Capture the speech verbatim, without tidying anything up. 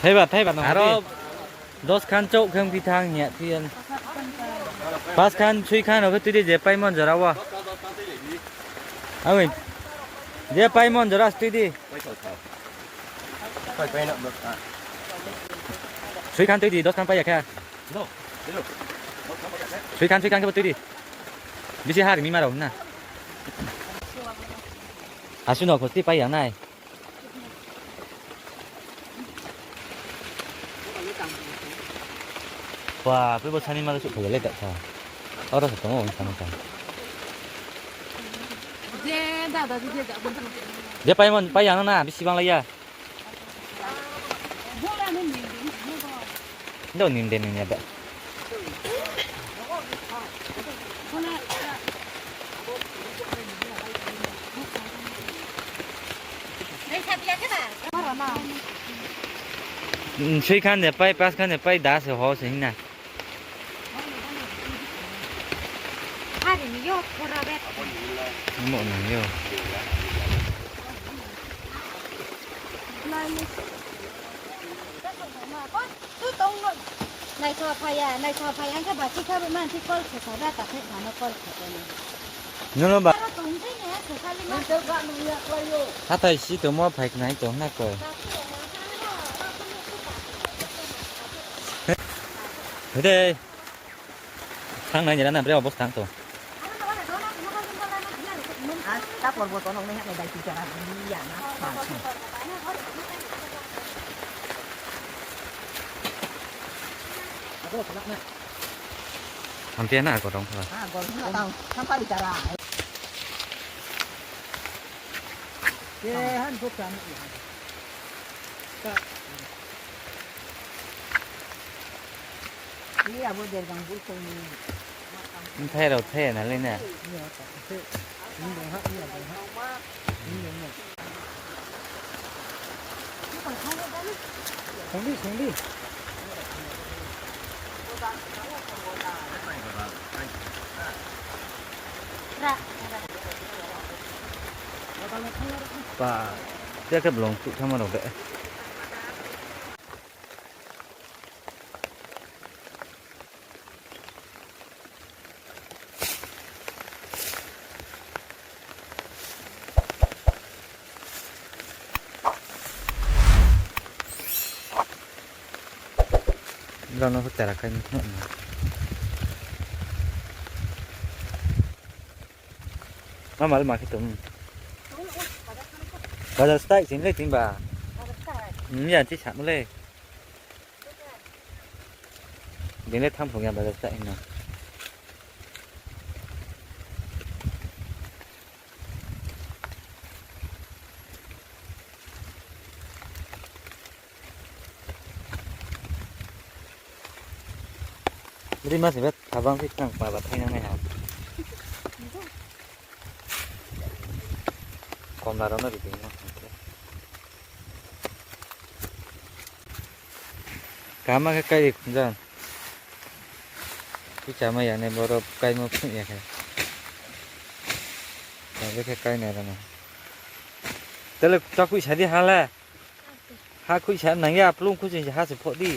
Thaiba, thaiba no. Aro dos khan chok khe wngpi thang ya, phiyan. Pas khan, sui khan, oke, twi di je paimon jora wa. Awi. Je paimon jora twi di. Sui khan twi di, dos khan pai ya khe. Sui khan, sui khan khe twi di. Bisi har mi maro na. Asu no khosti pai ya nai. Ba, bwrwi bo sani ma suk phaiya le daksa. Oro se tongo wng sani ta. Je, da, da, je, je, da, bo. Je paimon, pai yang na, bisi bang laiya. Bo la ni ni ni ni bo. Ndo nim de nim ya ba. Sui khan de pai, pas khan de pai, da se ho se hinna. Hari ni yo, pura bet. Mo nang yo. Tu tong no. Naitho phaiya, naitho phaiya, angkhe bachikha bo manthi call khesa da, ta khe mano call khesa ni. Nono ba. Aro tong thai ne, khesa li ma. Hathai si to mo phai nai to na ko. Hede. Thang nai jera na bre obos thang to. Ah, ta porbo to nong nai haknai dai ti jara ya na. Hampiya na ko dong kha. Ah, gol na tang. Sampai jara. Ye han ko kan. Iya, bo dergang bu song ni. Thai rau thai na le na. Iya, tak. Ini dong ha, iya dong ha. Ini dong ha. Songdi, songdi. Ba, ya ke belong tu sama rau de. Rano ko tera kai ni. Ma mal ma khitum. Bazar stai sin le tin ba. Hmm, ya chi sa le. Dine tham phung ya bazar stai no. Rima se bet thabang se tang pa ba thaina nai ha. Komla rano ri ding no. Kama khe kai khunjan. Kichama ya ne borok kaimo phung ya khe. Kama khe kai nai rano. Tele chakui sadi hala. Ha khuisa nangya, plung khuisa ha se phodi.